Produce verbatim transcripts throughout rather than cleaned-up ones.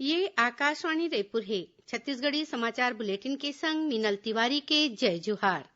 ये आकाशवाणी रायपुर हे। छत्तीसगढ़ी समाचार बुलेटिन के संग मीनल तिवारी के जय जोहार।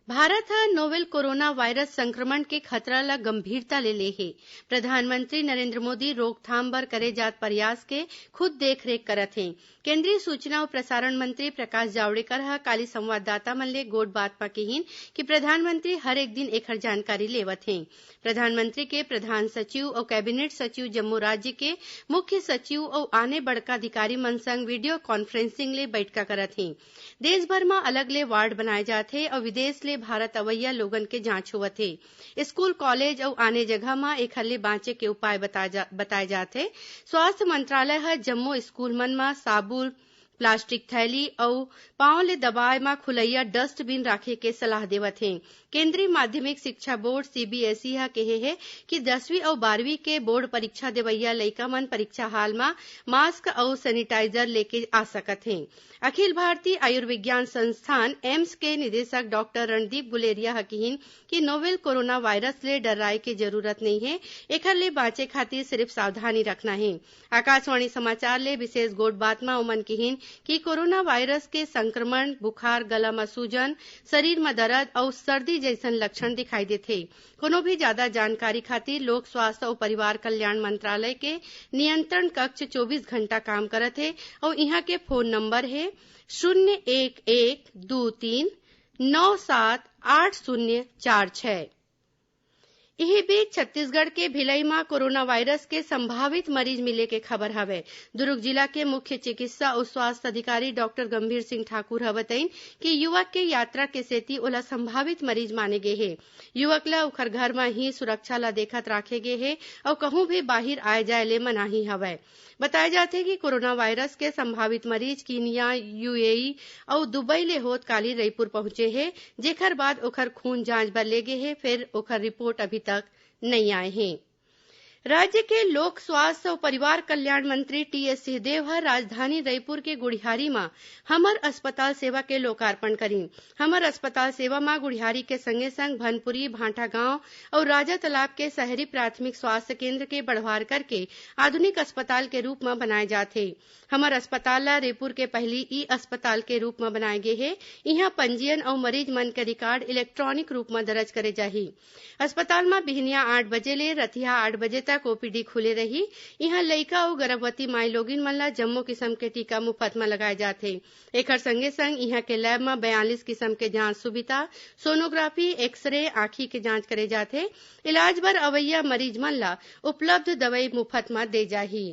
भारत ह नोवेल कोरोना वायरस संक्रमण के खतरा ल गंभीरता ले ले हे। प्रधानमंत्री नरेंद्र मोदी रोकथाम बर करे जात प्रयास के खुद देखरेख करत हें। केंद्रीय सूचना अउ प्रसारण मंत्री प्रकाश जावड़ेकर ह काली संवाददाता मन ले गोठ बात म किहीन कि प्रधानमंत्री हर एक दिन एखर जानकारी लेवत हें। प्रधानमंत्री के प्रधान सचिव अउ कैबिनेट सचिव जम्मो राज्य के मुख्य सचिव अउ आने बड़का अधिकारी मन संग वीडियो कॉन्फ्रेंसिंग ले बइठका करत हें। देश भर म अलग ले वार्ड बनाए जात हे अउ विदेश ले भारत अवइया लोगन के जांच होवत हे। स्कूल, कॉलेज अउ आने जगह म एखर ले बांचे के उपाय बता जा-, बताए जात हे। स्वास्थ्य मंत्रालय ह जम्मो स्कूल मन म साबुन, प्लास्टिक थैली अउ पांव ले दबाए म खुलइया डस्टबिन राखे के सलाह देवत हे। केंद्रीय माध्यमिक शिक्षा बोर्ड, सीबीएसई, ह केहे हे कि दसवीं अउ बारहवीं के बोर्ड परीक्षा देवइया लइका मन परीक्षा हाल म मास्क अउ सैनिटाइजर लेके आ सकत हें। अखिल भारतीय आयुर्विज्ञान संस्थान, एम्स, के निदेशक डॉक्टर रणदीप गुलेरिया ह किहीन कि नोवेल कोरोना वायरस ले डर्राए के जरूरत नइ हे, एखर ले बांचे खातिर सिरिफ सावधानी रखना हे। आकाशवाणी समाचार ले विशेष गोठ बात म ओमन किहीन कि कोरोना वायरस के संक्रमण, बुखार, गला म सूजन, शरीर म दरद अउ सर्दी जइसन लक्षण दिखाई देथे। कोनो भी जादा जानकारी खातिर लोक स्वास्थ्य अउ परिवार कल्याण मंत्रालय के नियंत्रण कक्ष चौबीस घंटा काम करत हे अउ इहां के फोन नंबर हे शून्य एक एक दू तीन नौ सात आठ शून्य चार छह। इही बीच, छत्तीसगढ़ के भिलई म कोरोना वायरस के संभावित मरीज मिले के खबर हवय। दुर्ग जिला के मुख्य चिकित्सा अउ स्वास्थ्य अधिकारी डॉक्टर गंभीर सिंह ठाकुर ह बतइन कि युवक के यात्रा के सेती ओला संभावित मरीज माने गे हे। युवक ल ओखर घर म ही सुरक्षा ल देखत राखे गे हे अउ कहूं भी बाहिर आए जाए ले मनाही हवय। बताए जाथे कि कोरोना वायरस के संभावित मरीज कीनिया, यूएई अउ दुबई ले होत काली रईपुर पहुंचे हे, जेखर बाद ओखर खून जांच बर ले गे हे, फेर ओखर रिपोर्ट अभी तक नइ आए हे। राज्य के लोक स्वास्थ्य अउ परिवार कल्याण मंत्री टीएस सिंहदेव ह राजधानी रईपुर के गुढ़ियारी म हमर अस्पताल सेवा के लोकार्पण करीन। हमर अस्पताल सेवा म गुढ़ियारी के संगे-संग भनपुरी, भांठागांव अउ राजा तालाब के शहरी प्राथमिक स्वास्थ्य केंद्र के बढ़वार करके आधुनिक अस्पताल के रूप म बनाए जात हे। हमर अस्पताल ल रेपुर के पहिली ई अस्पताल के रूप म बनाए गे हे। इहां पंजीयन अउ मरीज मन के रिकॉर्ड इलेक्ट्रॉनिक रूप म दर्ज करे जाही। अस्पताल म बिहनिया आठ बजे ले रतिहा आठ बजे तक ओपीडी खुले रही। इहां लइका अउ गर्भवती माईलोगिन मन ल जम्मो किसम के टीका मुफत म लगाए जाथे। एखर संगे-संग इहां के लैब म बयालीस किसम के जांच सुविधा, सोनोग्राफी, एक्स-रे, आंखी के जांच करे जाथे। इलाज बर अवइया मरीज मन ल उपलब्ध दवई मुफत म दे जाही।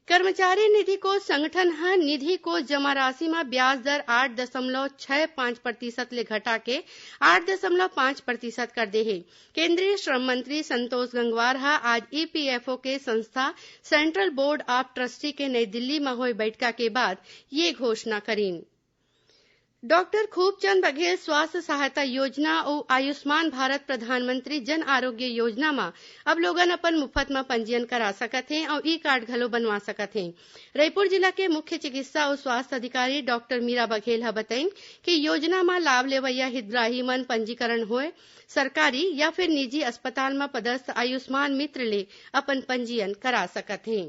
कर्मचारी निधि कोष संगठन ह निधि कोष जमा राशि म ब्याज दर आठ दशमलव छह पांच प्रतिशत ले घटाके आठ दशमलव पांच प्रतिशत कर दे हे। केंद्रीय श्रम मंत्री संतोष गंगवार ह आज ईपीएफओ के संस्था सेंट्रल बोर्ड ऑफ ट्रस्टी के नई दिल्ली म होए बइठका के बाद ये घोषणा करीन। डॉक्टर खूबचंद बघेल स्वास्थ्य सहायता योजना अउ आयुष्मान भारत प्रधानमंत्री जन आरोग्य योजना म अब लोगन अपन मुफत म पंजीयन करा सकत हें अउ ई कार्ड घलो बनवा सकत हें। रईपुर जिला के मुख्य चिकित्सा अउ स्वास्थ्य अधिकारी डॉक्टर मीरा बघेल ह बतइन कि योजना म लाभ लेवइया हितग्राही मन पंजीकरण होए सरकारी या फिर निजी अस्पताल म पदस्थ आयुष्मान मित्र ले अपन पंजीयन करा सकत हें।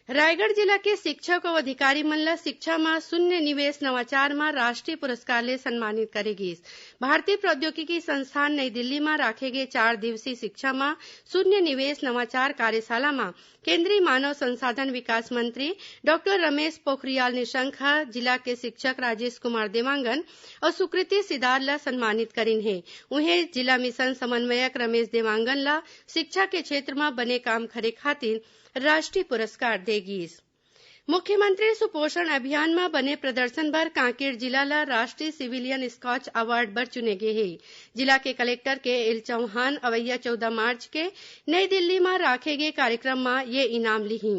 रायगढ़ जिला के शिक्षक अउ अधिकारी मन ल शिक्षा म शून्य निवेश नवाचार म राष्ट्रीय पुरस्कार ले सम्मानित करे गीस। भारतीय प्रौद्योगिकी संस्थान नई दिल्ली म राखे गे चार दिवसीय शिक्षा म शून्य निवेश नवाचार कार्यशाला म केंद्रीय मानव संसाधन विकास मंत्री डॉक्टर रमेश पोखरियाल निशंक ह जिला के शिक्षक राजेश कुमार देवांगन अउ सुकृति सिदार ल सम्मानित करिन हे। उहें, जिला मिशन समन्वयक रमेश देवांगन ल शिक्षा के क्षेत्र म बने काम करे खातिर राष्ट्रीय पुरस्कार दे गीस। मुख्यमंत्री सुपोषण अभियान म बने प्रदर्शन बर कांकेर जिला ल राष्ट्रीय सिविलियन स्कॉच अवार्ड बर चुने गे हे। जिला के कलेक्टर के एल चौहान अवइया चौदह मार्च के नई दिल्ली म राखे गे कार्यक्रम म ये इनाम लिही।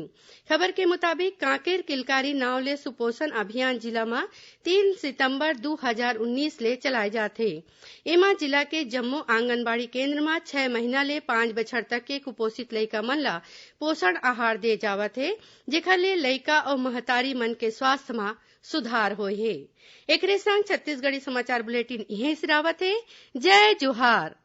खबर के मुताबिक, कांकेर किलकारी नांव ले सुपोषण अभियान जिला म तीन सितंबर दू हजार उन्नीस ले चलाए जाथे। एमा जिला के जम्मो आंगनबाड़ी केंद्र म छह महीना ले पांच बछर तक के कुपोषित लइका मन ल पोषण आहार दे जावत हे, जेखर ले लइका अउ महतारी मन के स्वास्थ्य म सुधार होए हे। एकरे संग छत्तीसगढ़ी समाचार बुलेटिन इहें सिरावत हे। जय जोहार।